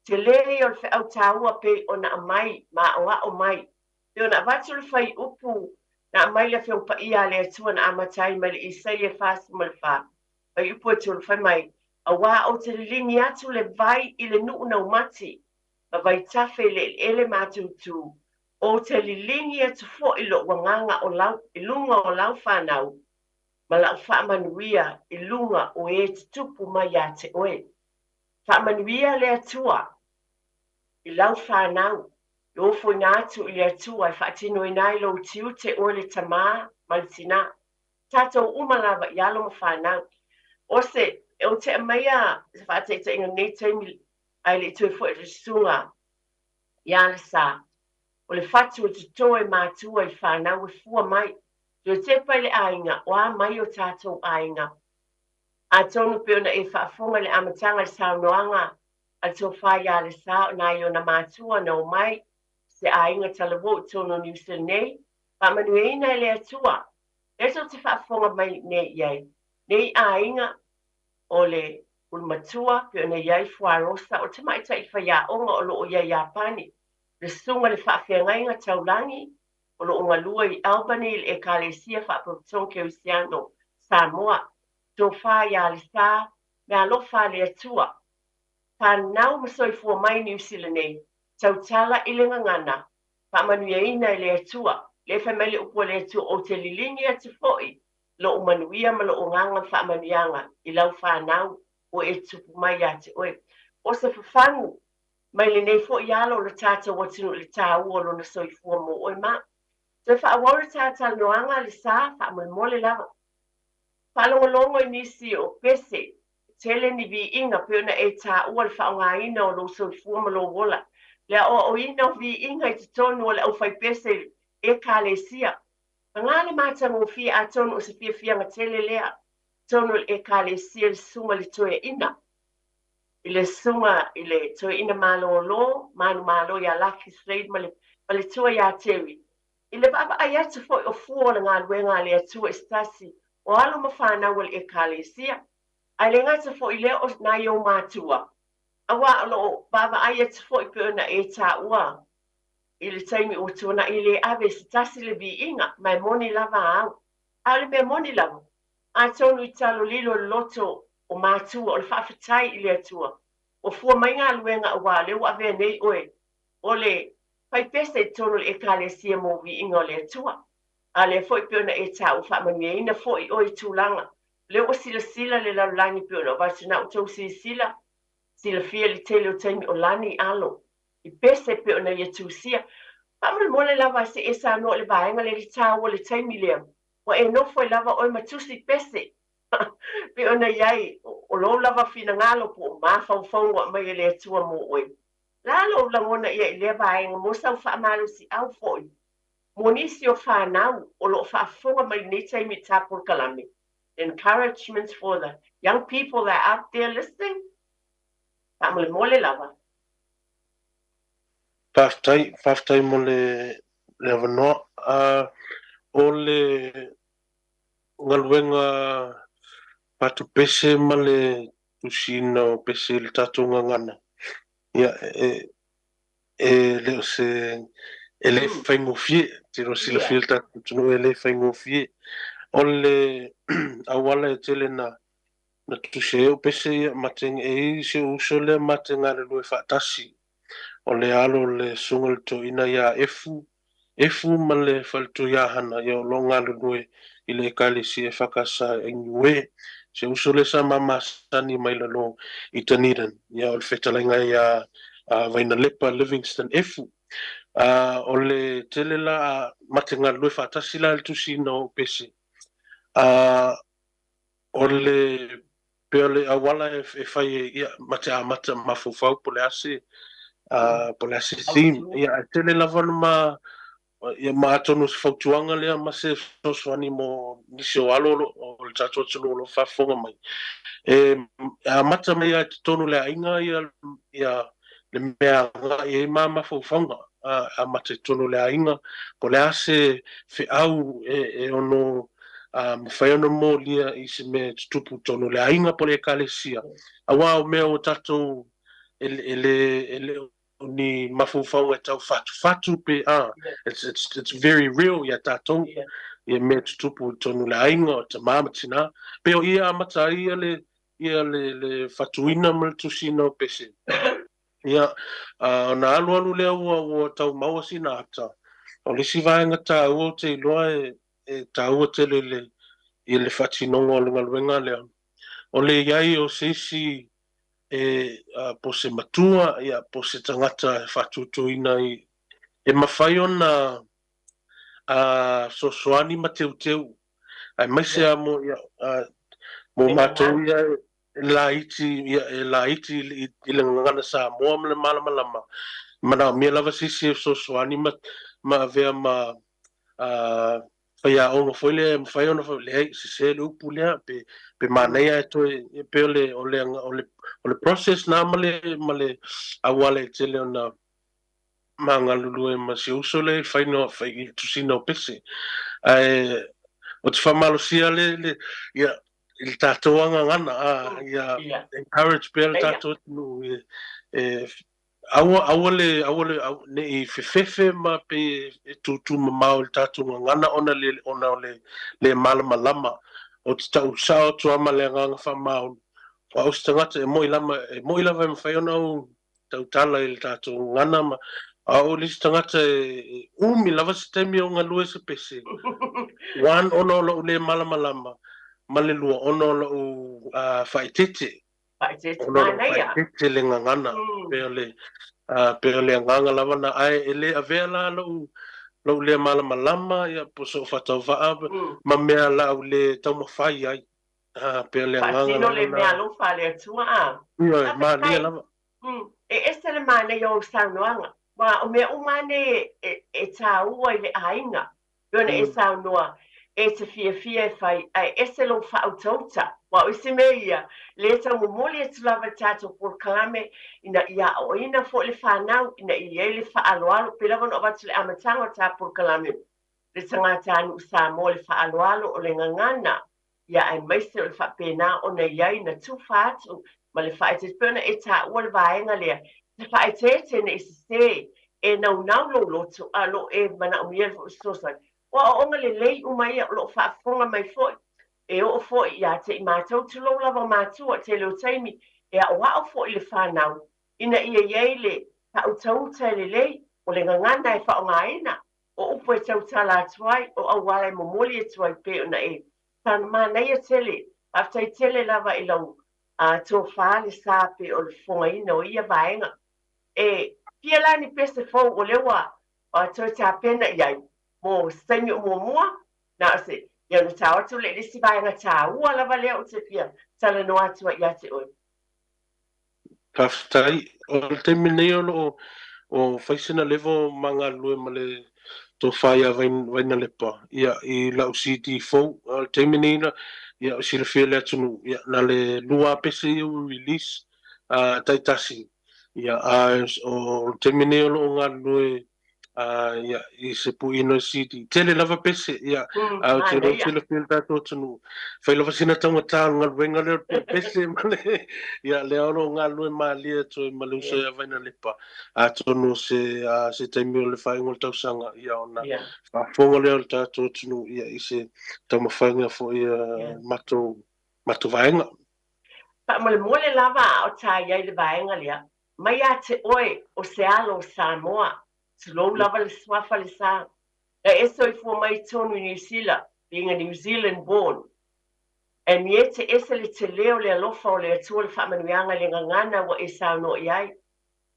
Tele ia o le feau taua pei ona aumai ma aoao mai. Pei ona avatu le fuaiupu na aumai le Afioga Paia a le Atua na amata ai mai le Isaia 44, fuaiupu e 3, fai mai, Auā ou te liligi atu le vai i le nuu naumati, ma vaitafe i le eleele matutu, ou te liligi atu foi lou agaga o lau, i luga o lau fanau, ma lau faamanuia i luga o e tutupu mai ia te oe. Faamanuia le Atua i lau fanau, e ofoina atu i le Atua e faatinoina ai lou tiute oe le tamā ma le tinā. Tatou uma lava i alo ma fanau. O se, ou te aumaia se faataitaiga i lenei taimi ae le i toe foi i le susuga ia Alesa, o le fatu e toto e matua i fanau e fua mai, toe tepa i le aiga, o a mai o tatou aiga. Atonu pei ona e faafofoga i le amataga i le saunoaga a le Tofa ia Alesa o nai ona matua na omai i se aiga talavou i totonu o Niu Sila nei, faamanuiaina e le Atua. Lea tou te faafofoga mai nei i ai, nei aiga o le Ulumatua pei ona i ai Fuarosa, o le tamaitai faiaoga o lo o i ai Iapani, le susuga i le faafeagaiga taulagi o lo o galue i Albany i le Ekalesia Faapotopotoga Kerisiano Samoa, Tofa ia Alesa, Meaalofa a le Atua. Fanau ma soifua mai Niu Sila nei, tautala i le gagana, faamanuiaina e le Atua. Lea fai mai le upu a le Atua, Ou te liligi atu foi lou manuia ma lou agaga ma faamanuiaga i lau fanau ua e tupu mai ia te oe. O se fafagu mai lenei foi alo o le tatou atunuu i le taua o lona soifua mo oe ma. Toe faaauau le talatalanoaga le sa, faamolemole lava. Faalogologo i nisi o pese, tele ni viiga pei ona e taua le faaaogaina o lou soifua ma lou ola, le aoaoina o viiga i totonu o le aufaipese i Ekalesia. Paga le matagofie atonu o se fiafiaga tele lea. totonu o le Ekalesia i le Susuga i le Toeaina, i le Susuga i le Toeaina Malolo, Manumalo ia Lucky Slade ma le faletua ia Terry, i le vaavaai atu foi o fua o le galuega a le Atua i se tasi o alo ma fanau a le Ekalesia. Ae le gata foi i lea o nai ou matua, aua o lo o vaavaai atu foi pei ona e taua i le taimi ua tuanai e le ave i se tasi le viiga, ma e moni lava au. A o le mea moni lava, atonu i talo lilo le loto o matua o le faafetai i le Atua ua fua mai galuega aua o lea ua avea nei oe o le faipese i totonu o le Ekalesia mo viiga o le Atua. A o lea foi pei ona e taua faamanuiaina foi oe i tulaga o lea ua silasila le lalolagi pei ona avatu na outou silasila silafia le tele o taimi o lani alo i pese pei ona ia tusia. Faamolemole lava se e saunoa i le vaega lea i le taua o le taimi lea ua e nofo ai lava oe ma tusi pese pei ona i ai o lou lava finagalo po o mafaufauga aumai e le Atua mo oe. La lou lagona ia i lea vaega mo sau faamalosiau foi mo nisi o fanau o lo o faafofoga mai lenei taimi i ta polokalame. Encouragement for the young people that are out there listening. Faamolemole lava. Faafetai, faafetai mo le le avanoa. O le galuega fatupese ma le tusiina o pese i le tatou gagana, ia, e, e le o se, e le faigofie, te iloa silafia le tatou atunuu e le faigofie. O le auala e tele na na tusi ai ou pese ia ma te e i ai si ou uso lea ma te galulue faatasi. O le alo o le Susuga i le Toeaina ia Efu, Efu ma le Faletuiahana ia o lo o galulue i le Ekalesia EFKS i Niue. Si ou uso lea sa ma masani mai lalo i Dunedin. Ia o le fetalaiga ia Vainalepa Livingston Efu. O le tele la ma te galulue faatasi la i le tusiina o ou pese. O le pei o le auala e fai ai ia ma te amata mafaufau po o le a se po o le a se theme. Ia ae tele lava ona ma ia ma atonu o se fautuaga lea ma se fesoasoani mo nisi o alo o le tatou atunuu o lo o faafofoga mai. E amata mai lava i totonu o le aiga ia ia le mea agai ai ma mafaufauga, amata i totonu o le aiga, po o le a se feau e ono mafai ona molia i se mea e tutupu i totonu o le aiga po o le ekalesia. Aua o mea ua tatou e le o ni mafaufauga e tau fatufatu pe a, it's very real ia tatou, ia mea e tutupu i totonu o le aiga, o tama ma tina. Pei o i e amata ai ia le ia le le fatuina ma le tusiina o pese. Ia, ona alualu lea ua ua tau maua sina ata. O le isi vaega taua ou te iloa e e taua tele i le i le faatinoga o le galuega lea, o le i ai o se isi e po o se matua, ia, po o se tagata e faatutuina i e mafai ona fesoasoani ma teuteu aemaise lava mo ia mo matou ia e laiti ia e laiti i le gagana Samoa ma le malamalama, e manaomia lava se isi e fesoasoani ma ma avea ma faiaoga foi lea e mafai ona fai, leai, sese le upu lea, pe pe manaia e toe pei o le o le o le o le process na ma le ma le auala e tele ona ma galulue ma si uso lea i le faina i le tusiina o pese. Ae ou te faamalosia le, le, ia, i le tatou agagana, a, ia encourage pea le tatou atunuu e, e aua, aua le, aua le, ne i fefefe ma pei e tūtū mamao i le tatou gagana ona le, ona o le le malamalama. Ou te tau sao atu lava ma le agaga faamaoni, o au se tagata e moi lama, e moi lava e mafai ona ou tautala i le tatou gagana ma a o le isi tagata e umi lava se taimi o galue se pese. One, ona o lou le malamalama, ma le lua, ona o lou faaeteete. Faaeteete, Ona o lou manaia. faaeteete le gagana, pei o le, pei o le agaga lava na, ae e le avea la lou, lou le malamalama, ia, po o sou faatauvaa ma mea o le a ou le taumafai ai. Pei o le agaga Faatino lava le na. mea alofa a le Atua, a? Ioe, malie Faafetai. lava. E ese le manaia o ou saunoaga. Aua o mea uma lava nei e taua i le aiga, pei ona e saunoa. e te fiafia e fai, ae ese lou faautauta. Aua o isi mea ia, lea e tau momoli atu lava i le tatou polokalame ina ia aoaoina foi le fanau ina ia i ai le faaaloalo, pei lava ona avatu i le amataga o le ta polokalame, le tagatanuu Samoa, le faaaloalo, o le gagana, ia aemaise o le faapena ona i ai na tufa atu ma le faaeteete. Pei ona e taua le vaega lea, te faaeteete ne i sese, e naunau lou loto, a o lo o e manaomia le fesoasoani. O aoaoga lelei uma ia o lo o faafofoga mai foi, e oo foi ia te i matou, tulou lava matua, tele o taimi e aoao foi le fanau ina ia i ai le faautauta lelei o le gagana e faaaogaina, o upu e tautala atu ai, o auala e momoli atu ai pei ona e manaia tele. Faafetai tele lava i lau tofa le sa pei o le fofogaina o ia vaega. E fia la ni pese fou o lea ua toe tapena i ai mo se taimi o muamua, na o se, ia ona tao atu lea i le isi vaega taua lava lea ou te fia talanoa atu ai ia te oe. Faafetai. O le taimi nei o lo o o fai sina leva o ma galulue ma le tofa ia Vainalepa ia i lau CD fou. O le taimi nei ia o silafia e le atunuu ia na le lua pese ia ua release taitasi ia a o le taimi nei o lo o galulue ia i se puina o CD. Tele lava pese, ia, a o te reo silafia le tatou atunuu. Fai lava sina taugata o le galuega lea o le pue pese ma le, ia, lea o lo o galulue malie atu ai ma le uso ia Vainalepa. Atonu o se, se taimi o le faaiuga o le tausaga, ia, ona faafofoga lea o le tatou atunuu, ia, i se taumafaiga foi a matou, matou vaega. Faamolemole lava a o ta i ai le vaega lea, Mai ia te oe o se alo o Samoa, tulou lava le suafa le sa, na e soifua mai i tonu i Niu Sila, being a New Zealand born, and yet e ese le tele o le alofa o le Atua le faamanuiaga i le gagana ua e saunoa i ai.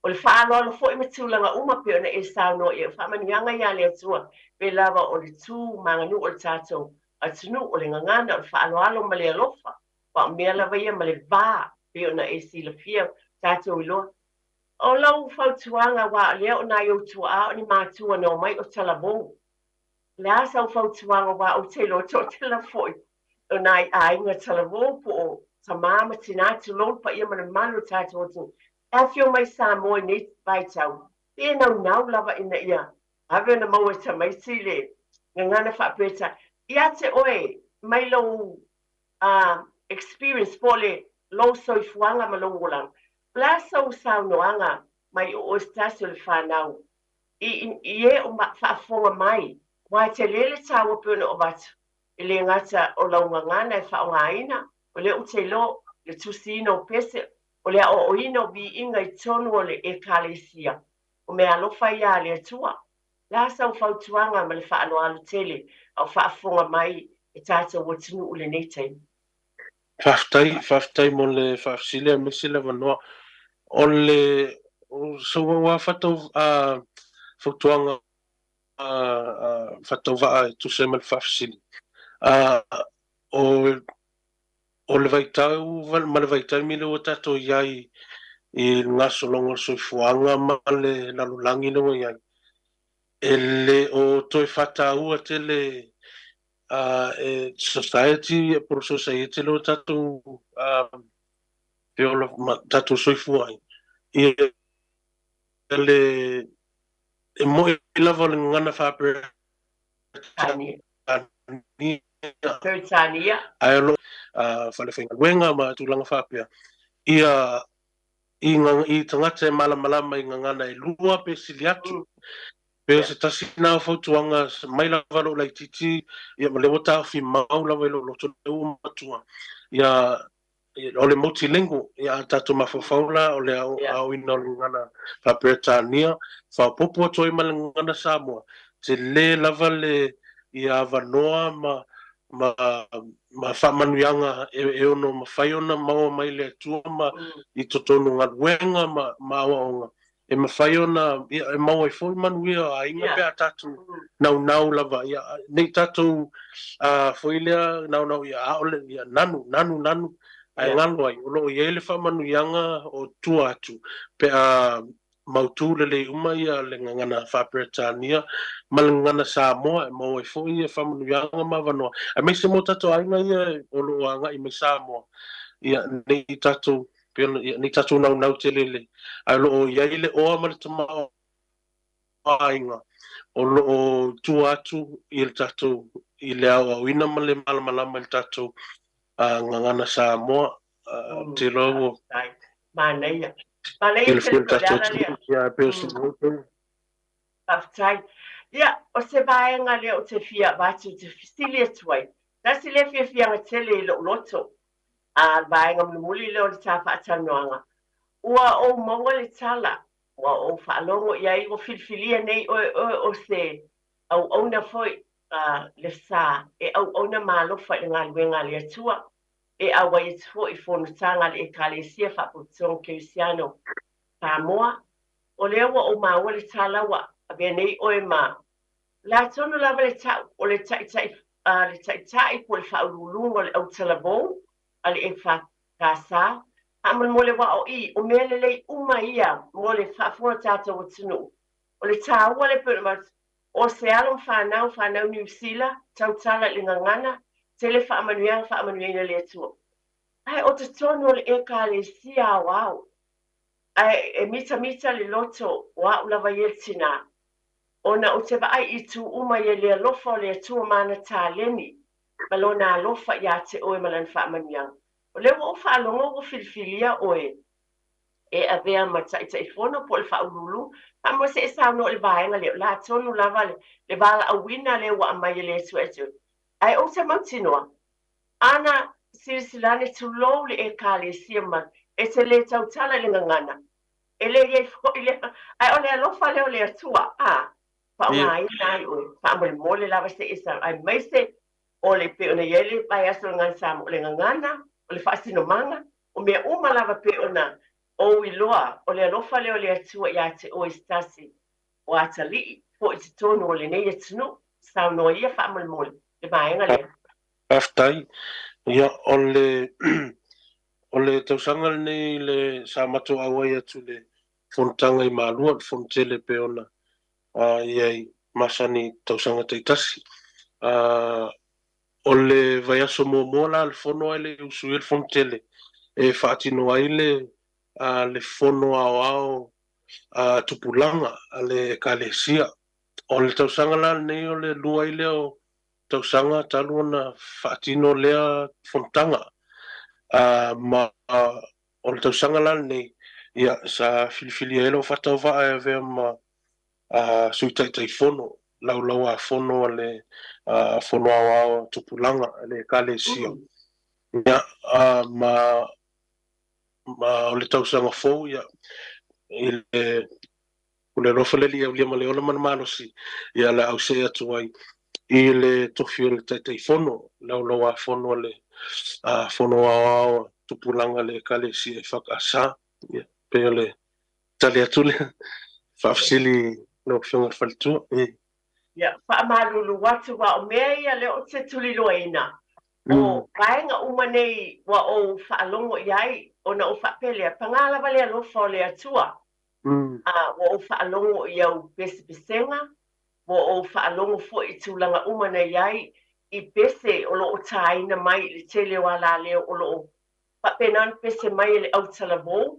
O le faaaloalo foi ma tulaga uma pei ona e saunoa i ai, o faamanuiaga ia a le Atua, pei lava o le tu ma aganuu o le tatou atunuu, o le gagana, o le faaaloalo ma le alofa. Aua o mea lava ia ma le va, pei ona e silafia, tatou iloa. O lau fautuaga, aua o lea o nai ou tuaa o ni matua na omai o talavou. O le a sau fautuaga aua ou te iloa toatele foi o nai aiga talavou po o tamā ma tinā, tulou le paia ma le mamalu o tatou atunuu, e afio mai Samoa i nei vaitau, pe naunau lava ina ia ave ona maua e tamaiti le gagana faa-Peretania. Ia te oe, mai lou experience po o le lou soifuaga ma lou olaga. O le a sou saunoaga mai o oe se tasi o le fanau i i e o faafofoga mai, aua e tele le taua pei ona avatu, e le gata o lau gagana e faaaogaina, o lea ou te iloa le tusiina o pese, o le aoaoina o viiga i totonu o le Ekalesia, o meaalofa ia a le Atua. Le a sau fautuaga ma le faaaloalo tele a o faafofoga mai e tatou atunuu i lenei taimi? Faafetai, faafetai mo le faafesili aemaise le avanoa. O le sau fautuaga faatauvaa e tusa ai ma le faafesili, o le vaitau ma le vaitaimi lea ua tatou i ai i le gasologa o le soifuaga ma le lalolagi lea ua i ai, e le o toe faataua tele e society po o le sosaiete lea ua tatou feola ma tatou soifua ai, ia le e mo'i lava o le gagana faa-Peretania. Peretania. Ae o lo o falefaigaluega ma tulaga faapea, ia i i tagata e malamalama i gagana e lua pe sili atu. Pe o se tasi lena o fautuaga mai lava lou laitiiti, ia ma lea ua taofi mau lava i lou loto lea ua matua, ia O le multilingual, ia a tatou mafaufau la o le aoina o le gagana faa-Peretania, faaopoopo atu ai ma le gagana Samoa, tele lava le ia avanoa ma ma ma faamanuiaga e ono mafai ona maua mai le Atua ma i totonu o galuega ma ma aoaoga e mafai ona ia e maua ai foi manuia o aiga pe a tatou naunau lava ia ne i tatou foi lea naunau ia aole ia nanu nanu nanu ae galo ai o lo o i ai le faamanuiaga o tua atu pe a mautu lelei uma ia le gagana faa-Peretania ma le gagana Samoa e maua ai foi ia faamanuiaga ma avanoa, aemaise mo tatou aiga ia o lo o agai mai Samoa, ia ne i tatou pei ona ia ne i tatou naunau tele i le ae o lo o i ai le oa ma le tamaoaiga o lo o tua atu i le tatou i le aoaoina ma le malamalama i le tatou gagana Samoa. Ou te iloa ua Manaia. Manaia tele foi le ala lea. Ia, pei o se Faafetai. Ia, o se vaega lea ou te fia avatu, ou te fesili atu ai. Tasi lea fiafiaga tele i lou loto, a le vaega mulimuli lea o le ta faatalanoaga. Ua ou maua le tala, ua ou faalogo i ai, ua filifilia nei oe oe o se auauna foi a le sa e auauna ma alofa i le galuega a le Atua, e auai atu foi i fonotaga a le Ekalesia Faapotopotoga Kerisiano Samoa. O lea ua ou maua le tala ua avea nei oe ma o le a tonu lava le ta'u o le taitai le taitai po o le faauluuluga o le autalavou a le EFKS. Faamolemole aua o i, o mea lelei uma ia mo le faafofoga o le tatou atunuu. O le taua lea pei ona O se alo ma fanau, fanau Niu Sila, tautala i le gagana, tele faamanuiaga faamanuiaina le Atua. Ae o totonu o le Ekalesia aoao, ae e mitamita le loto o a'u lava ia le tinā, ona ou te vaai i itu uma ia le alofa o le Atua ma ana taleni, ma Lona alofa ia te oe ma Lana faamanuiaga. O lea ua ou faalogo ua filifilia oe e avea ma Taitaifono po o le Faauluulu, faamoe se e saunoa i le vaega lea, o le a tonu lava le valaauina lea ua aumai e le Atua ia te oe. Ae ou te mautinoa, ana silasila ane, tulou le Ekalesia ma e te le tautala i le gagana, e le i ai foi lea, ae o le alofa lea o le Atua, a, faaaogaina ai oe, faamolemole lava se e saunoa, aemaise o le pei ona i ai le vaiaso o le Gagana Samoa, o le gagana, o le faasinomaga, o mea uma lava pei ona ou iloa, o le alofa lea o le Atua ia te oe se tasi o atalii foi i totonu o lenei atunuu. Saunoa ia faamolemole le vaega lea. Faafetai. Ia, o le o le tausaga lenei le sa matou auai atu i le fonotaga i Malua, le fono tele pei ona i ai masani i tausaga taitasi. O le vaiaso muamua la le fono ae le i usuia le fono tele e faatino ai le le fono aoao tupulaga a le Ekalesia. O le tausaga la lenei o le lua ai lea o tausaga talu ona faatino lea fonotaga. Ma o le tausaga la lenei, ia, sa filifilia ai lou faatauvaa e avea ma Sui Taitaifono, Laulau-a-Fono a le Fono Aoao a Tupulaga a le Ekalesia. Ia, ma ma o le tausaga fou, ia, i le o le alofa le Alii e aulia ma le ola ma le malosi, ia o le a ausee atu ai i le tofi o le Taitaifono, Laulau-a-Fono a le Fono Aoao a Tupulaga a le Ekalesia EFKS. Ia, pei o le tali atu lea faafesili lau Afioga i le Faletua. Ia, faamalulu atu aua o mea ia lea ou te tuliloaina, o vaega uma nei ua ou faalogo i ai, ona ou faapea lea, paga lava le alofa o le Atua. A ua ou faalogo i au pesepesega, ua ou faalogo foi i tulaga uma na i ai i pese o lo o taina mai i le tele o alaleo o lo o faapena ona pese mai e le autalavou,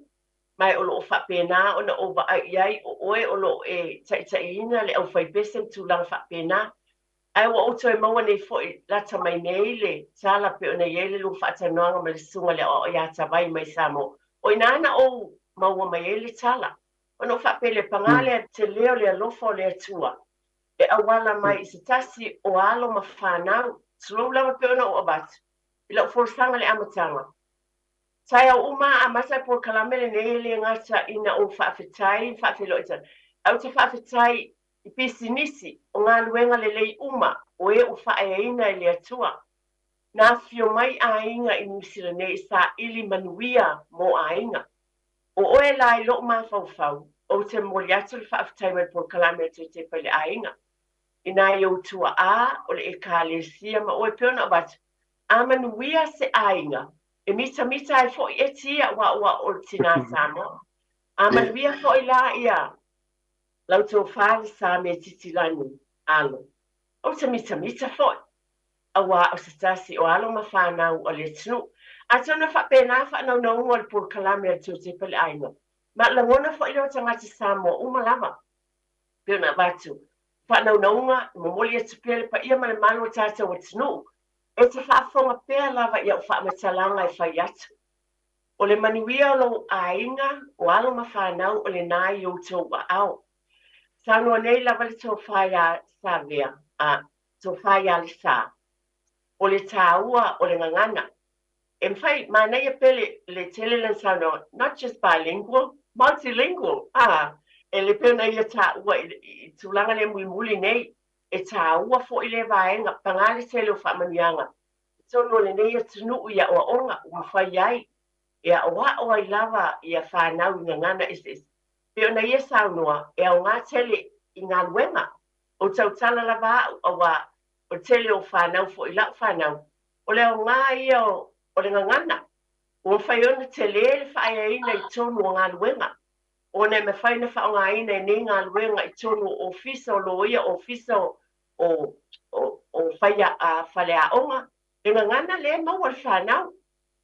ma o lo o faapena ona ou vaai i ai o oe o lo o e taitaiina le aufaipese ma tulaga faapena. Ae ua ou toe maua nei foi lata mai nei le tala pei ona i ai le lua faatalanoaga ma le Susuga i le Aoao ia Tavai mai Samoa. O i ina na ou maua mai ai le tala. Ona ou faapea lea, paga lea tele o le alofa o le Atua e auala mai i se tasi o alo ma fanau, tulou lava pei ona ou avatu i lau folasaga i le amataga. Taeao uma a amata le polokalame lenei e le gata ina ou faafetai ma faafeiloai tala, ae ou te faafetai i pisinisi o galuega lelei uma o e ua faaeaina e le Atua. Na afifio mai aiga i Niu Sila nei e saili manuia mo aiga. O oe la i lou mafaufau, ou te momoli atu le faafetai mai le polokalame a Toetepa i le aiga. Inā i ou tuaa o le Ekalesia ma oe pei ona avatu, a manuia se aiga, e mitamita ai foi e tia aua ua o le tinā Samoa. A manuia foi la ia lau tofa Lesa Metitilani alo. Ou te mitamita foi, auā o se tasi o alo ma fanau o le atunuu. Atonu e faapena faanaunauga o le polokalame a le Tuatepa i le Aiga. Ma lagona foi lea o tagata Samoa uma lava. Pei ona avatu faanaunauga, e momoli atu pea le paia ma le malu o tatou atunuu. E te faafofoga pea lava i au faamatalaga e fai atu. O le manuia o lou aiga, o alo ma fanau o lena i outou aao. Saunoa nei lava le tofa iā Savea, a, tofa iā Lesa, o le tāua o le gagana. E mafai, manaia pele le tele lana saunoaga, not just bilingual, multilingual, a, e le pei ona ia tāua i, i tulaga lea mulimuli nei, e tāua foi lea vaega, pagā le tele o faamanuiaga i totonu o lenei atunuu i aoaoga ua mafai ai e aʻoaʻo ai lava ia fanau i gagana eseese. Pei ona ia saunoa, e aoga tele i galuega. Ou tautala lava au, auā o le tele o fanau foi i lau fanau, o le aoga ia o le gagana, ua mafai ona tele le faaeaina i totonu o galuega, ona e mafai ona faaaogaina e nei galuega i totonu o ofisa o loia, ofisa o o, o, o faia, a, faleaoga, le gagana lea e maua e le fanau.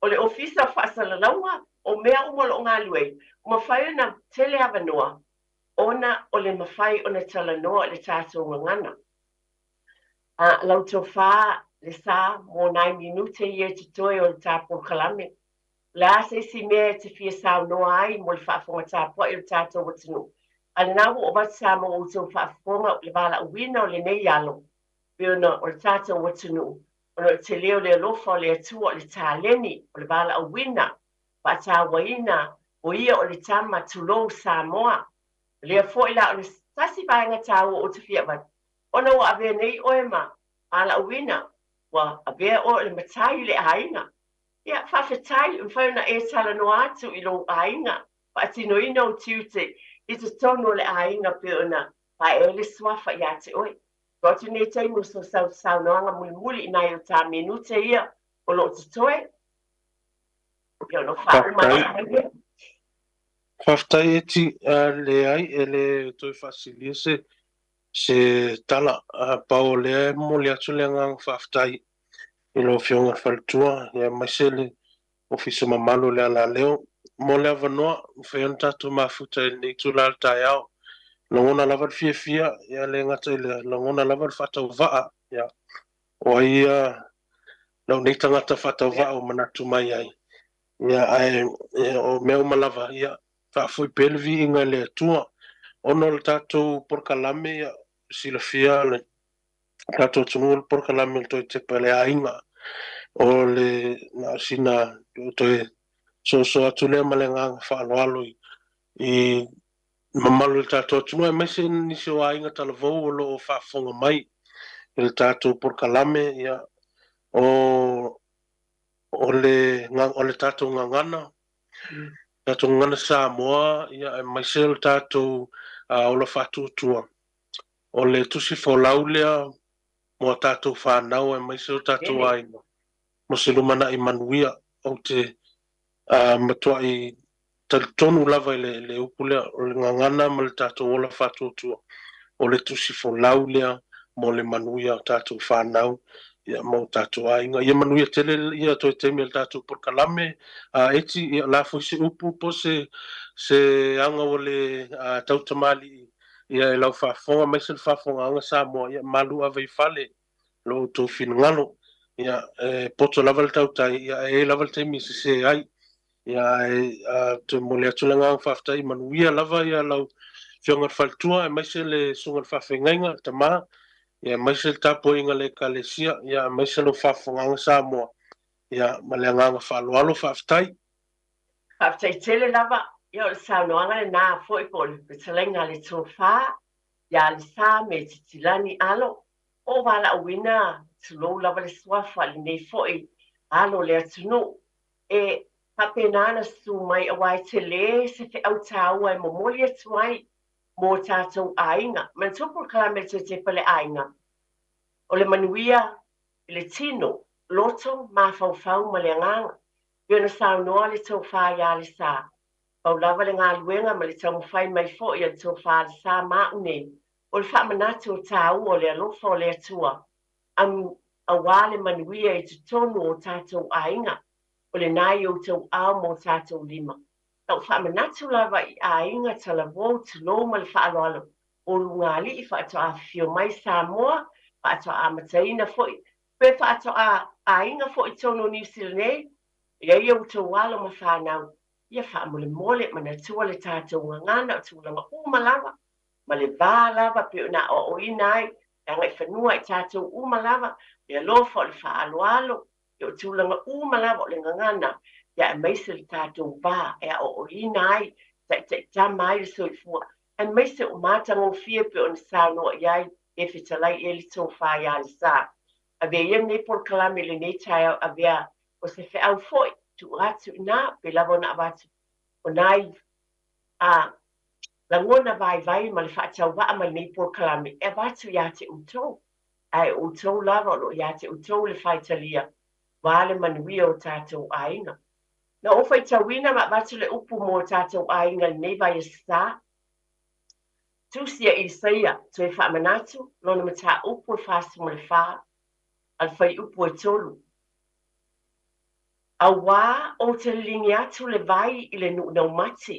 O le ofisa o faasalalauga, o mea uma o lo o galue ai, ua mafai ona tele avanoa ona o le mafai ona talanoa i le tatou gagana. A, lau tofa Lesa mo nai minute ia e totoe o le ta polokalame. O le a se isi mea e te fia saunoa ai mo le faafofoga tapuai o le tatou atunuu? A lena ua ou avatu sa mo outou faafofoga le valaauina o lenei alo, pei ona o le tatou atunuu, ona o le tele o le alofa o le Atua o le taleni o le valaauina, faatauaina, o ia o le tama, tulou Samoa. O lea foi la o le tasi vaega taua ou te fia avatu, ona ua avea nei oe ma valaauina, ua avea oe o le matai i le aiga. Ia, faafetai, e mafai ona e talanoa atu i lou aiga, faatinoina ou tiute i totonu o le aiga pei ona paea ai le suafa ia te oe. Tuu atu nei taimi o so saunoaga mulimuli i nai o ta minute ia o lo o totoe. Ia ona faauma atu ai lea. Faafetai Eti, leai e le toe faasilia se se tala, pau o lea e momoli atu le agaga faafetai i lau Afioga i le Faletua, aemaise le Ofisa mamalu o le Alaleo mo le avanoa ua mafai ona tatou mafuta i lenei itula o le taeao. Lagona lava le fiafia, ia le gata i lea, lagona lava le faatauvaa, ia, o ai ia lou nei tagata faatauvaa ua manatu mai ai, ia, ae ia, o mea uma lava, ia, faafoi pea le viiga i le Atua. Ona o le tatou polokalame, ia, silafia le tatou atunuu o le polokalame o le Toe Tepa i le Aiga, o le na o sina toe soso atu lea ma le agaga faaaloalo i, i mamalu o le tatou atunuu, aemaise nisi o aiga talavou o lo o faafofoga mai i le tatou polokalame, ia, o, o le, o le tatou gagana, tatou gagana Samoa, ia, aemaise o le tatou ola faatuatua. O le tusi folau lea mo a tatou fanau aemaise o tatou aiga mo se lumanai manuia. Ou te matuai talitonu lava i le upu lea, o le gagana ma le tatou ola faatuatua, o le tusi folau lea mo le manuia o tatou fanau ma o tatou aiga. Ia manuia tele ia toe taimi o le tatou polokalame. Eti, ia, o le a foi se upu po o se aga ua le tautamalii ia e lau faafofoga aemaise le faafofogaaga Samoa, ia malu ave i fale lo outou finagalo. Ia e poto lava le tautai, ia e i ai lava le taimi e sese ai. Ia ae toe momoli atu le agaga faafetai, manuia lava ia lau Afioga i le Faletua aemaise le Susuga i le Faafeagaiga, le Tama, ia aemaise le tapuaiga a le Ekalesia, ia aemaise lau faafofogaaga Samoa, ia ma le agaga faaaloalo, faafetai. Faafetai tele lava. Ia o le saunoaga lena foi po o le fetalaiga a le tofa ia Lesa me Titilani Alo, o valaauina tulou lava le suafa i lenei foi alo o le atunuu e faapena ona susu mai aua e tele se feau taua e momoli atu ai mo tatou aiga. Manatua polokalame a le Toetepa le Aiga, o le manuia i le tino, loto, mafaufau ma le agaga. Pei ona saunoa le tofa ia Lesa. Pau lava le galuega ma le taumafai mai foi a le Tofa Alesa ma a'u nei, o le faamanatu o tāua o le alofa o le Atua, auā le manuia i totonu o tatou aiga, o lena i outou ao ma o tatou lima. Lau faamanatu lava i aiga talavou, tulou ma le faaaloalo, o ulugalii faatoa afifio mai Samoa, faatoa amataina foi, pe faatoa aiga foi i totonu o Niu Sila nei, e i ai outou alo ma fanau, ia faamolemole, manatua le tatou gagana o tulaga uma lava, ma le va lava pei ona aoaoina ai le agaifanua i tatou uma lava, le alofa o le faaaloalo, ia o tulaga uma lava o le gagana, ia aemaise le tatou va e aoaoina ai, taitaitama ai le soifua, aemaise o matagofie pei ona saunoa i ai e fetalai i ai le tofa ia Lesa. Avea ia lenei polokalame i lenei taeao, avea o se feau foi, tuu atu i ina, pei lava ona avatu o nai a lagona vaivai ma le faatauvaa ma lenei polokalame e avatu ia te outou, ae o outou lava o lo o ia te outou le faitalia aua le manuia o tatou aiga. Na ou faitauina ma avatu le upu mo tatou aiga i lenei vaiaso sa. Tusi a Isaia, toe faamanatu, lona mataupu e 44, a le fuaiupu e 3. Auā ou te liligi atu le vai i le nuu naumati,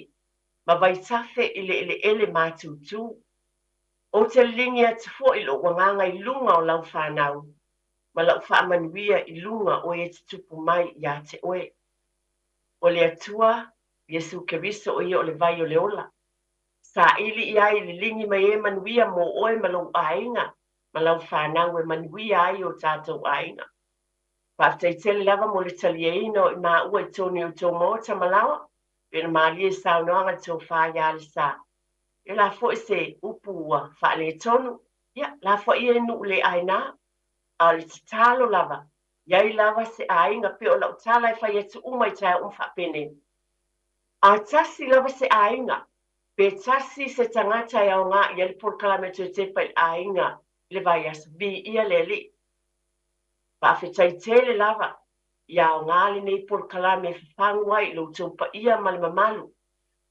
ma vaitafe i le eleele matutu. Ou te liligi atu foi lou agaga i luga o lau fanau, ma lau faamanuia i luga o e tutupu mai ia te oe. O le Atua, Iesu Keriso o ia o le vai o le ola. Saili i ai liligi mai e manuia mo oe ma lou aiga ma lau fanau e manuia ai o tatou aiga. Faafetai tele lava mo le taliaina o i maua i totonu i outou maota ma laoa, pei ona malie i saunoaga le tofa ia Alesa. Ia la foi se upu ua faaletonu, ia lafoai ia i nuu le aina, a o le tatalo lava, i ai lava se aiga, pei o lau tala e fai atu uma i taeao uma faapenei. A tasi lava se aiga, pe tasi se tagata e aoga i ai le polokalame toe tepa i le aiga i le vaiaso, viia le Alii. Faafetai tele lava i aoga lenei polokalame e fafagu ai i lo outou paia ma le mamalu o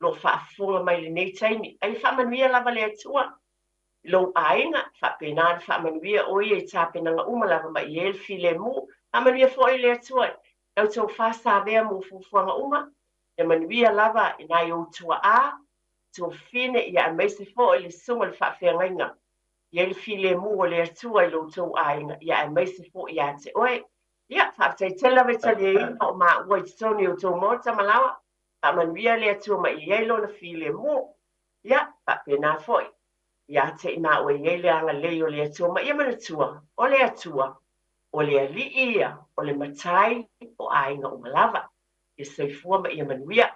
lo o faafofoga mai i lenei taimi. Ae ia faamanuia lava le Atua i lou aiga, faapena le faamanuia o ia i tapenaga uma lava ma i ai le filemu. Faamanuia foi le Atua i la outou faasavea mo fuafuaga uma, ia manuia lava i nai ou tuaa, tuafafine, ia aemaise foi le susuga i le faafeagaiga i ai le filemu o le Atua i lo outou aiga, ia aemaise foi ia te oe. Ia, faafetai tele lava i taliaina o maua i totonu i outou maota ma laoa. Faamanuia le Atua ma i ai lona filemu. Ia, faapena foi ia te i maua i ai le agalelei o le Atua ma ia manatua, o le Atua, o le Alii ia, o le Matai o aiga uma lava. Ia soifua ma ia manuia.